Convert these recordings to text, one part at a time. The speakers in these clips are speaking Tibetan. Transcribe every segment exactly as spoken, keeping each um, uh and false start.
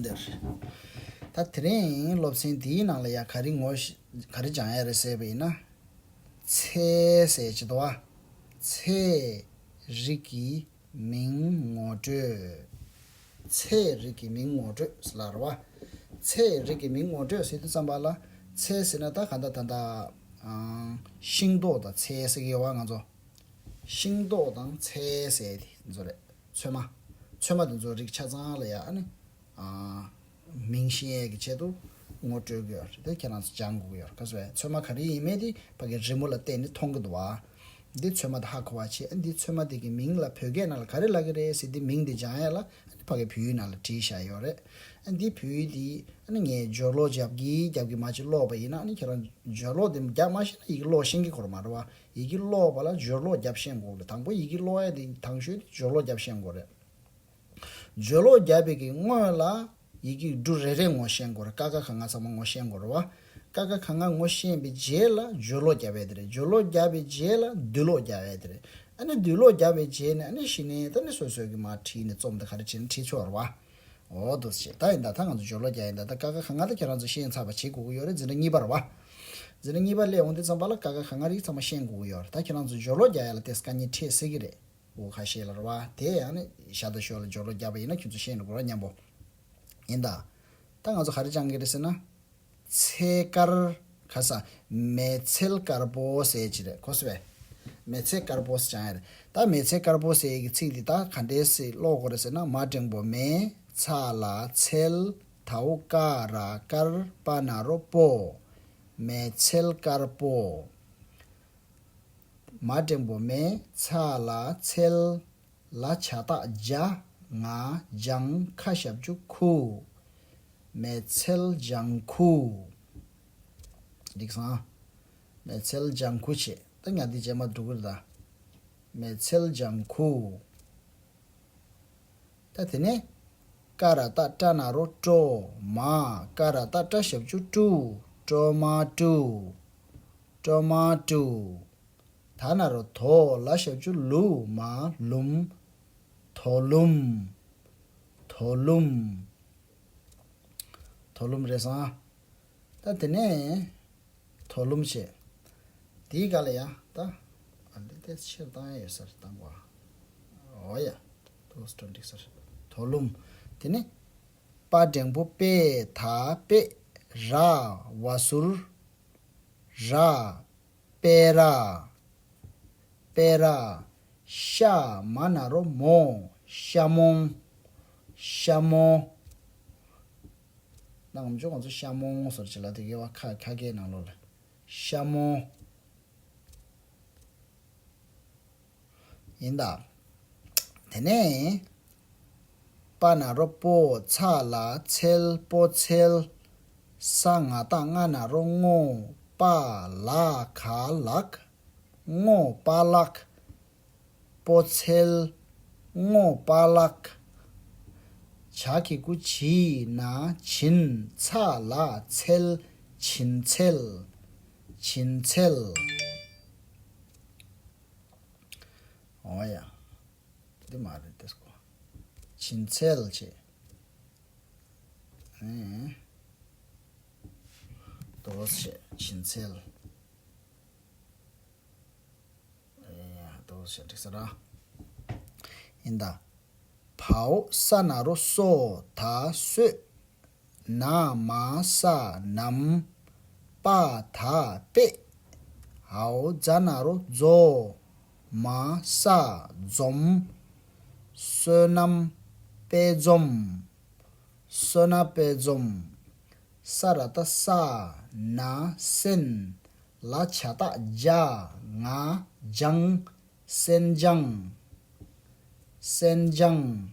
འདིར། ད་དེ་རིང་སློབ་ཚན་འདིའི་ནང་ལ་ཡ་ག་རེ་ངོ་ཤེས་ག་རེ་སྦྱང་ཡ་རེད་ཟེར་བ་ཡིན་ན། ཚེས་ཟེར་གྱི་འདུག་བ། ཚེས་རིགས་ཀྱི་མིང་ངོ་སྤྲོད། ཚེས་རིགས་ཀྱི་མིང་ངོ་སྤྲོད་ཟེར་ལ་རེད་བ། ཚེས་རིགས་ཀྱི་མིང་ངོ་སྤྲོད་ཟེར་དུས་ཙམ་པ་ལ། ཚེས་ཟེར་ན་ད་གང་ལྟར་ད་ལྟ་ཨང་ཤིང་ཏོག་དང་ཚལ་ཟེར་གྱི་ཡོད་བ་ང་ཚོ། ཤིང་ཏོག་དང་ཚལ་ཟེར་དེ་ཚོ་རེད། ཚོད་མ། ཚོད་མ་དེ་ཚོ་རིགས་ཆ་ཚང་ལ་ཡ་ཨ་ནི། ཨ། མིང་ཤེས་ཡས་ཀྱི་ཆེད་དུ་ངོ་སྤྲོད་ཀྱི་ཡོད་རེད་དེ་ཁྱེད་རང་ཚོ་སྦྱང་དགོས་ཀྱི་ཡོད་རེད། ག་ཚོད་ཚོད་མ་ག་རེ་ཡིན་མིན་དེ་ཕ་གི་རི་མོ་ལ་བལྟས་ནས་མཐོང་གི་འདུག་བ། འདི་ཚོད་མ་དེ་ཧ་གོ་བ་བྱེད། ཨ་འདི་ཚོད་མ་དེ་གི་མིང་ལ་བོད་སྐད་ནང་ལ་ག་རེ་ལབ་ཀྱི་རེད་ཟེར་དེ་མིང་དེ་སྦྱང་ཡས་ལ་ཨ་ནི་ཕ་གི་བོད་ཡིག་ནང་ལ་བྲིས་བཞག་ཡོད་རེད། ཨ་འདི་བོད་ཡིག་དེ་ཨ་ནི་ངས་སྦྱོར་ཀློག་རྒྱབ་ཀྱི་རྒྱབ་ཀྱི་མ་ཅིག་ཀློག་པ་ཡིན་ན་ཨ་ནི་ཁྱེད་རང་སྦྱོར་ཀློག་དེ་རྒྱབ་མ་ཤེས་ན་ཡི་གེ་ཀློག་ཤེས་ཀྱི་ཁོ་རང་མ་རེད་བ། ཡི་གེ་ཀློག་པ་ལ་སྦྱོར་ཀློག་རྒྱབ་ཤེས་དགོས་རེད། དང་པོ་ཡི་གེ་ཀློག་ཡ་དེ་དང་ཤོས་དེ་སྦྱོར་ཀློག་རྒྱབ་ཤེས་དགོས་རེད། སྦྱོར་ཀློག་རྒྱབ་པའི་གི་སྔོན་ལ་ཡི་གེ་འབྲུ་རེ་རེ་ངོ་ཤེས་དགོས་རེད། ཀ་ཁ་ག་ང་ཚང་མ་ངོ་ཤེས་དགོས་རེད་བ། ཀ་ཁ་ག་ང་ངོ་ཤེས་པའི་རྗེས་ལ་སྦྱོར་ཀློག་རྒྱབ་ཡ་དེ་རེད། སྦྱོར་ཀློག་རྒྱབ་པའི་རྗེས་ལ་བསྡུས་ཀློག་རྒྱབ་ཡ་དེ་རེད། ཨ་ནི་བསྡུས་ཀློག་རྒྱབ་པའི་རྗེས་ནས་ཨ་ནི་གཞི་ནས་ད་ནི་སོ་སོའི་གི་མར་བྲིས་ནས་རྩོམ་དེ་ག་རེ་བྱས་ནས་བྲིས་ཆོག་རེད་བ། འོ་འདུག་སེ་བྱས་ད་ཡིན་ད་ད་ང་ཚོ་སྦྱོར་ཀློག་རྒྱག་ཡིན་ད་ད་ཀ་ཁ་ག་ང་ད་ཁྱེད་རང་ཚོ་ཤེས་ཚར་བ་བྱེད་དགོས་ཀྱི་ཡོད་རེད། འཛིན་གྲྭ་གཉིས་པ་རེད་བ། འཛིན་གྲྭ་གཉིས་པ་སླེབས་འོང་དུས་ཙམ་པ་ལ་ཀ་ཁ་ག་ང་རིགས་ཚང་མ་ཤེས་དགོས་ཀྱི་ཡོད་རེད། ད་ཁྱེད་རང་ཚོ་སྦྱོར་ཀློག་རྒྱག་ཡ་ལ་ཏོག་ཙམ་དཀའ་ངལ་འཕྲད་སྲིད་ཀྱི་རེད། འོ་ཁ་ཤས་ལ་རེད་བ། དེ་ཡང་ནི་ཞར་དང་ཞོར་ལ་སྦྱོར་ཀློག་རྒྱག་པ་ཡིན་ན་ཁྱོད་ཚོ་ཤེས་འགྲོ་གི་རེད་མཉམ་པོ། ཡིན་ད། ད་ང་ཚོ་ག་རེ་སྦྱང་གི་རེད་ཟེར་ན། ཚེས་དཀར། ཁ་ས། མེ་ཚེས་དཀར་པོ་ཟེར་གྱི་རེད་གོ་སོང་བས། མེ་ཚེས་དཀར་པོ་ཟེར་སྦྱང་ཡ་རེད། ད་མེ་ཚེས་དཀར་པོ་ཟེར་ཡ་གི་ཚིག་འདི་ད་ག་འདྲས་སེ་ཀློག་དགོས་རེད་ཟེར་ན། མ་འགྲེང་བུ་མེ། ཚ་ལ་ཚེལ། དའོ་ཀ་ར་དཀར། པ་ན་རོ་པོ། མེ་ཚེས་དཀར་པོ། མ་འགྲེང་བུ་མེ། ཚ་ལ་ཚེལ། ལ་བྱ་བཏགས་ལྗ། ང་ལྗང་། ཁ་ཞབས་ཀྱུ་ཁུ། མེ་ཚེས་ལྗང་ཁུ། འགྲིག་སོང་། མེ་ཚེས་ལྗང་ཁུ་བྱས། ད་ཉ་འདི་རྗེས་མ་འགྲོ་གི་རེད་ད། མེ་ཚེས་ལྗང་ཁུ། ད་དེ་ནས། ཀ་ར་བཏགས་ཀྲ་ན་རོ་ཀྲོ། མ། ཀ་ར་བཏགས་ཀྲ་ཞབས་ཀྱུ་ཀྲུ། ཀྲོ་མ་ཀྲུ། ཀྲོ་མ་ཀྲུ། ད་ན་རོ་དོ། ལ་ཞབས་ཀྱུ་ལུ། མ་ལུམ། དོ་ལུམ། དོ་ལུམ། དོ་ལུམ་རེད་སོང་། ད་དེ་ནས། དོ་ལུམ་བྱས། དེའི་སྒང་ལ་ཡ་ད། ཨ་འདི་དེ་ཕྱིར་བཏང་ཡ་ཡོད་ས་རེད་བཏང་གོ། འོ་ཡ། དོ་སི་ཏྲོན་འགྲིག་ས་རེད། དོ་ལུམ། དེ་ནི། པ་འགྲེང་བུ་པེ། ད་པེ། ར། བ་ཟུར། ར། པེ་ར། པེ་ར། ཤ་མ་ན་རོ་མོ། ཤ་མོ། ཤ་མོ། ནང་ལམ་ཅོག་ང་ཚོ་ཤ་མོང་ཟེར་གྱི་ལ་དེ་གའི་བ་ཁ་ཁ་སྐད་ནང་ལོགས་ལ། ཤ་མོང་། ཡིན་ད། དེ་ནས། པ་ན་རོ་པོ། ཚ་ལ་ཚེལ། པོ་ཚེལ། ས་ང་བཏགས་སྔ་ན་རོ་སྔོ། པ་ལ་ག་ལགས། སྔོ་པ་ལགས། པོ་ཚེལ། སྔོ་པ་ལགས། ཇ་གི་གུ་ཇི། ན་བྱིན། ཚ་ལ་ཚེལ། བྱིན་ཚེལ། བྱིན་ཚེལ། འོ་ཡ། འདི་མ་རེད་དེ་སྐོ། བྱིན་ཚེལ་བྱས། ཨེ། དོ་བྱས་བྱིན་ཚེལ། ཨེ། དོ་བྱས་འགྲིག་ས་ར། ཡིན་ད། བའོ་ས་ན་རོ་སོ། ད་སོས། ན་མ་ས་ནམ། པ་ད་པེ། འའོ་ཛ་ན་རོ་ཛོ། མ་ས་འཛོམ། སོ་ནམ་པེ་འཛོམ། སོ་ན་པེ་འཛོམ། ས་ར་བཏགས་སྲ། ན་སྲན། ལ་བྱ་བཏགས་ལྗ། ང་ལྗང་། སྲན་ལྗང་། སྲན་ལྗང་།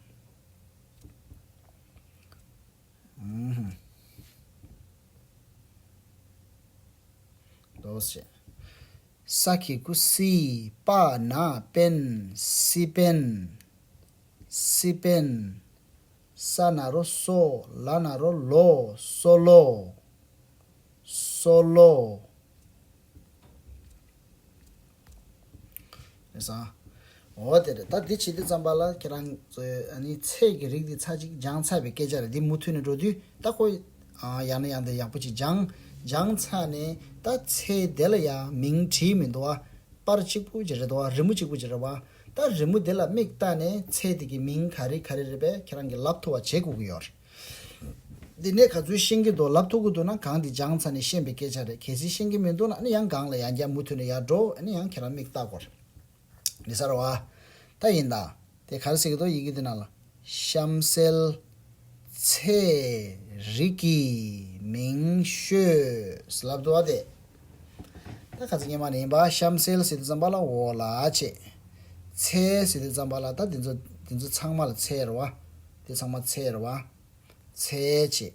ཨུམ། དོ་བྱས། ས་གི་གུ་སི། པ་ན་པེན། སི་པེན། སི་པེན། ས་ན་རོ་སོ། ལ་ན་རོ་ལོ། སོ་ལོ། སོ་ལོ། རེད་སོང་། འོ་དེ་རེད། ད་འདི་བྱེད་དུས་ཙམ་པ་ལ་ཁྱེད་རང་ཚོས་ཨ་ནི་ཚེས་ཀྱི་རིགས་འདི་ཚར་གཅིག་སྦྱངས་ཚར་བའི་སྐད་ཆ་རེད། འདི་མུ་མཐུད་ནས་འགྲོ་དུས་ད་ཁོ་ཡང་ནས་ཡང་དུ་ཡག་པོ་ཅིག་སྦྱངས་སྦྱངས་ཚར་ནས་ད་ཚེས་དེ་ལ་ཡང་མིང་བྲིས་མི་འདུག་བ། པར་གཅིག་པུ་ཅིག་རེད་འདུག་བ། རི་མོ་གཅིག་པུ་ཅིག་རེད་བ། ད་རི་མོ་དེ་ལ་མིག་ལྟ་ནས་ཚེས་དེ་གི་མིང་ག་རེ་ག་རེ་རེད་པས་ཁྱེད་རང་གིས་ལབ་ཐུབ་པ་བྱེད་དགོས་ཀྱི་ཡོད་རེད། འདི་ནས་ག་ཚོད་ཤེས་ཀྱི་འདུག་ལབ་ཐུབ་ཀྱི་འདུག་ན་གང་འདི་སྦྱངས་ཚར་ནས་ཤེས་པའི་སྐད་ཆ་རེད། གལ་སྲིད་ཤེས་ཀྱི་མི་འདུག་ན་ཨ་ནི་ཡང་གང་ལ་ཡང་བསྐྱར་མུ་མཐུད་ནས་ཡར་འགྲོ། ཨ་ནི་ཡང་ཁྱེད་རང་མིག་ལྟ་དགོས་རེད། འདི་ས་རེད་བ། ད་ཡིན་ད། དེ་ག་རེ་ཟེར་གྱི་འདུག་ཡི་གེ་འདི་ནང་ལ། གཤམ་གསལ་ཚེས་རིགས་ཀྱི་མིང་ཤོས་ལབ་འདུག་བ་དེ། ད་ག་ཚོད་སྙན་མ་ནས་ཡིན་པ། གཤམ་གསལ་ཟེར་དུས་ཙམ་པ་ལ་འོག་ལ་བྱེད། ཚེས་ཟེར་དུས་ཙམ་པ་ལ་ད་འདི་ཚོ་འདི་ཚོ་ཚང་མ་ལ་ཚེས་རེད་བ། འདི་ཚང་མ་ཚེས་རེད་བ། ཚེས་བྱེད།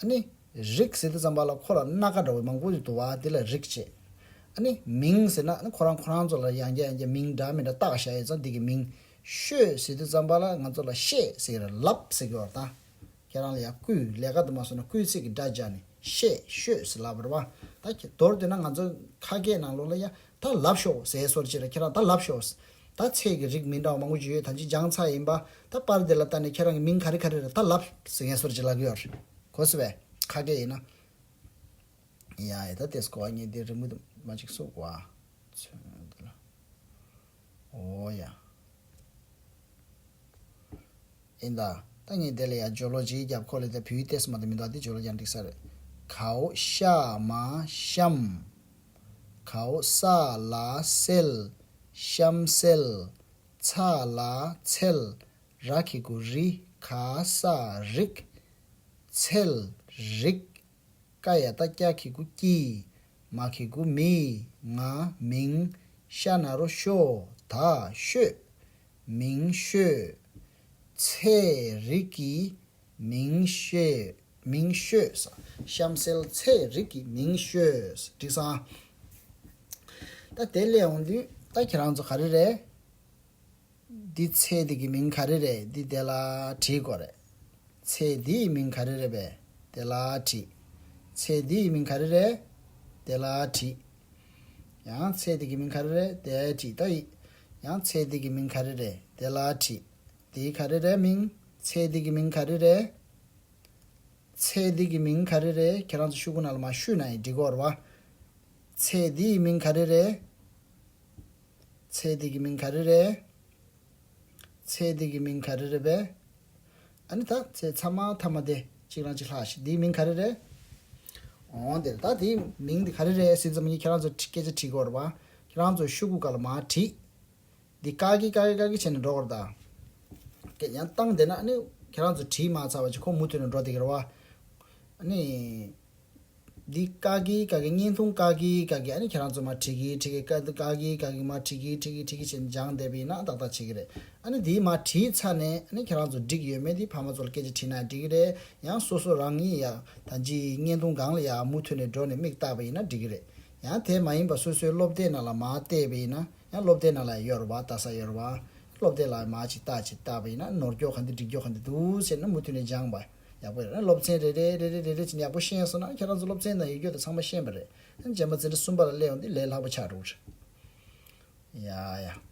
ཨ་ནི། རིགས་ཟེར་དུས་ཙམ་པ་ལ་ཁོ་ལ་སྣ་ཁ་འདྲ་བོ་མང་པོ་ཞིག་འདུག་བ། དེ་ལ་རིགས་བྱེད། ཨ་ནི་མིང་ཟེར་ན་ཨ་ནི་ཁོ་རང་ཁོ་རང་ཚོ་ལ་ཡང་བསྐྱར་ཡང་བསྐྱར་མིང་འདྲ་མི་འདྲ་བཏགས་བཞག་ཡོད་ཙང་དེ་གི་མིང་། ཤོས་ཟེར་དུས་ཙམ་པ་ལ་ང་ཚོ་ལ་ཤེས་ཟེར་གི་རེད། ལབ་ཟེར་གི་ཡོད་རེད་ད། ཁྱེད་རང་ལ་ཡང་བསྐུལ་ལས་ཀ་དུ་མ་སོང་ན་བསྐུལ་ཚིག་གི་སྒྲ་སྦྱར་ནས་ཤེས་ཤོས་ཟེར་ལབ་པ་རེད་བ། ད་ཁྱེད་མདོར་བསྡུས་ན་ང་ཚོ་ཁ་སྐད་ནང་ལོགས་ལ་ཡང་ད་ལབ་ཤོག་ཟེར་སོར་ཅིག་རེད། ཁྱེད་རང་ད་ལབ་ཤོག་ད་ཚེས་ཀྱི་རིགས་མི་འདྲ་བ་མང་པོ་ཞིག་ཡོད། ད་ཅི་སྦྱངས་ཚར་ཡིན་པ། ད་པར་དེ་ལ་ལྟ་ནས་ཁྱེད་རང་གི་མིང་ག་རེ་ག་རེ་རེད་ད་ལབ་ཟེར་ངས་སོར་ཅིག་ལབ་ཀྱི་ཡོད་རེད། གོ་སོང་བས། ཁ་སྐད་ཡིན་ན། ཡ་ཡ་ད་དེ་སྐོར་བ་ངས་འདི་རི་མོ་དུ་མ་ཅིག་བཙུགས་བ། ཚོན་འདི་ལ། འོ་ཡ། ཡིན་ད། ད་ངས་དེ་ལ་ཡ་སྦྱོར་ཀློག་ཅིག་རྒྱབ། ཁོ་ལ་ད་བོད་ཡིག་ཏོག་ཙམ་མ་གཏོགས་མི་འདུག་འདི་སྦྱོར་ཀློག་ཀྱང་འགྲིག་ས་རེད། གའོ་ཤ་མ་གཤམ། གའོ་ས་ལ་སེལ། གཤམ་སེལ། ཚ་ལ་ཚེལ། ར་གི་གུ་རི། ག་ས་རིགས། ཚེལ་རིགས། ཀ་ཡ་བཏགས་ཀྱ་གི་གུ་ཀྱི། མ་གི་གུ་མི། ང་མིང་། ཤ་ན་རོ་ཤོ། ད་ཤོད། མིང་ཤོད། ཚེས་རིགས་ཀྱི་མིང་ཤོད། མིང་ཤོད། གཤམ་གསལ་ཚེས་རིགས་ཀྱི་མིང་ཤོད། འགྲིག་སོང་། ད་དེ་ལས་འོང་དུས་ད་ཁྱེད་རང་ཚོ་ག་རེ་རེད། འདི་ཚེས་འདི་གི་མིང་ག་རེ་རེད། འདི་དེ་ལ་བྲིས་དགོས་རེད། ཚེས་འདི་ཡི་མིང་ག་རེ་རེད་པས། དེ་ལ་བྲིས། ཚེས་འདི་ཡི་མིང་ག་རེ་རེད། དེ་ལ་བྲིས། ཡང་ཚེས་འདི་གི་མིང་ག་རེ་རེད། དེ་བྲིས། ད་ཡི། ཡང་ཚེས་འདི་གི་མིང་ག་རེ་རེད། དེ་ལ་བྲིས། འདི་ག་རེ་རེད་མིང་། ཚེས་འདི་གི་མིང་ག་རེ་རེད། ཚེས་འདི་གི་མིང་ག་རེ་རེད། ཁྱེད་རང་ཚོ་ཤོག་གུ་ནང་ལ་མར་བཤུས་ན་ཡང་འགྲིག་གི་རེད་བ། ཚེས་འདི་ཡི་མིང་ག་རེ་རེད། ཚེས་འདི་གི་མིང་ག་རེ་རེད། ཚེས་འདི་གི་མིང་ག་རེ་རེད་པས། ཨ་ནི་ད་ཚེས་ཚ་མ་ཐ་མ་དེ་གཅིག་རང་གཅིག་ལྷག་ཞིག་འདིའི་མིང་ག་རེ་རེད། འོང་དེ་ད་དེའི་མིང་འདི་ག་རེ་རེད་ཟེར་ཙམ་གྱི་ཁྱེད་རང་ཚོ་སྐད་ཆ་དྲིས་དགོས་རེད་བ། ཁྱེད་རང་ཚོ་ཤོག་གུ་སྒང་ལ་མར་བྲིས། འདི་ཀ་གི་ཀ་གི་ཀ་གི་བྱས་ནས་འགྲོ་དགོས་རེད་ད། སྐད་ཡང་བཏང་བསྡད་ན་ཨ་ནི་ཁྱེད་རང་ཚོ་བྲིས་མ་ཚར་བ་ཅིག་ཁོ་མུ་མཐུད་ནས་འགྲོ་བསྡད་ཀྱི་རེད་བ། ཨ་ནི། འདི་ཀ་གི་ཀ་གི་བརྙན་ཐུང་ཀ་གི་ཀ་གི་ཨ་ནི་ཁྱེད་རང་ཚོ་མར་བྲིས་ཀྱི་བྲིས་ཀྱི་ཀ་འདི་ཀ་གི་ཀ་གི་མར་བྲིས་ཀྱི་བྲིས་ཀྱི་བྲིས་ཀྱི་བྱས་ནས་སྦྱངས་བསྡད་པ་ཡིན་ན་ཏག་ཏག་བྱེད་ཀྱི་རེད། ཨ་ནི་འདི་མར་བྲིས་ཚར་ནས་ཨ་ནི་ཁྱེད་རང་ཚོ་འགྲིག་ཡོད་མེད་འདི་ཕ་མ་ཚོ་ལ་སྐད་ཆ་དྲིས་ན་འགྲིག་གི་རེད། ཡང་སོ་སོ་རང་ཉིད་ཡ་ད་ཅི་བརྙན་ཐུང་སྒང་ལ་ཡ་མུ་མཐུད་ནས་འགྲོ་ནས་མིག་བལྟས་པ་ཡིན་ན་འགྲིག་གི་རེད། ཡང་དེ་མ་ཡིན་པ་སོ་སོའི་སློབ་དེབ་ནང་ལ་མར་བལྟས་པ་ཡིན་ན་ཡང་སློབ་དེབ་ནང་ལ་ཡོད་རེད་བ། ལྟ་ས་ཡོད་རེད་བ། སློབ་དེབ་ལ་མར་ཅིག་བལྟས་ཅིག་བལྟས་པ་ཡིན་ན་ནོར་འཁྱོག་ག་འདི་འགྲིག་འཁྱོག་ག་འདི་འདུག་ཟེར་ན་མུ་མཐུད་ནས་སྦྱངས་པ་ཡག་པོ་རེད། སློབ་ཚན་རེ་རེ་རེ་རེ་རེ་རེ་ཅིག་ཡག་པོ་ཤེས་སོང་ན་ཁྱེད་རང་ཚོ་སློབ་ཚན་དང་ཡོད་རྒྱུ་དང་ཚང་མ་ཤེས་པ་རེད། རྗེས་མ་འཛིན་གྲྭ་གསུམ་པ་ལ་སླེབས་ཡོང་དུས་ལས་སླ་པོ་ཆགས་འགྲོ་གི་རེད། ཡ་ཡ།